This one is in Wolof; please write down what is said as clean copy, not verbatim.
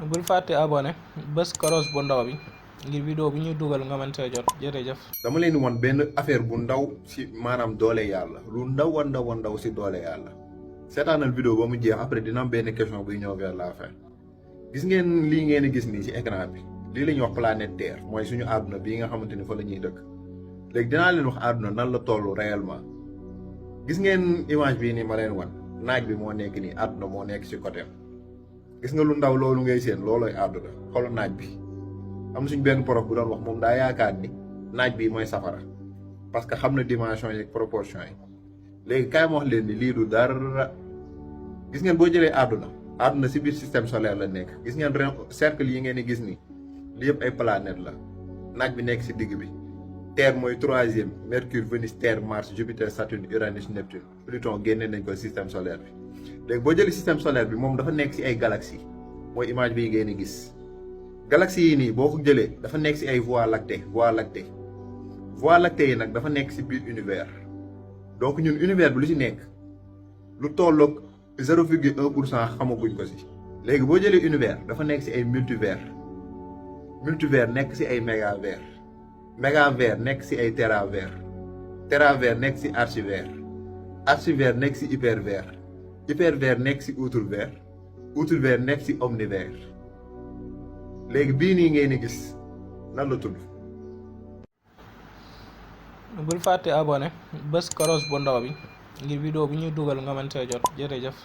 bul fàtte abonné bés koros bu ndaw bi ngir vidéo bu ñuy dugal nga mën see jot jërëjëf. dama leen di wan benn affaire bu ndaw si maanaam doole yàlla lu ndaw a ndaw si doole yàlla seetaanal vidéo ba mu jeex après dina am benn question buy ñëw vers la fin. gis ngeen lii ngeen di gis nii si écran bi lii la ñuy wax planète Terre mooy suñu àdduna bii nga xamante ni fa la ñuy dëkk léegi dinaa leen wax àdduna nan la toll réellement. gis ngeen image bii nii ma leen wan naaj bi moo nekk nii àdduna moo nekk si côté gis nga lu ndaw loolu ngay seen loolooy àdduna xolu naaj bi. am na suñ benn prof bu doon wax moom daa yaakaar ni naaj bi mooy safara parce que xam na dimension yi ak proportion yi léegi kaay ma wax leen ni lii du dara. gis ngeen boo jëlee àdduna si biir système solaire la nekk gis ngeen cercle yi ngeen di gis nii li yëpp ay planète la naaj bi nekk si digg bi. Terre mooy troisième Mercure Vénus Terre Mars Jupiter Saturne Uranus Neptune Pluton génne nañ ko système solaire bi léegi boo jëlee système solaire bi moom dafa nekk si ay galaxies mooy image bi ngeen di gis. galaxies yi nii boo ko jëlee dafa nekk si ay voies lactées voies lactées yi nag dafa nekk si biir univers donc ñun univers bi lu si nekk lu tolloog 0,1% xamaguñ ko si. léegi boo jëlee univers dafa nekk si ay multivers nekk si ay mégavers nekk si ay téravers nekk si archivers nekk si hypervers nekk si outrevers nekk si omnivers. léegi bii nii ngeen di gis nan la tudd. bul fàtte abonné bés koros bu ndaw bi ngir vidéo bu ñuy dugal nga mën see jot jërëjëf.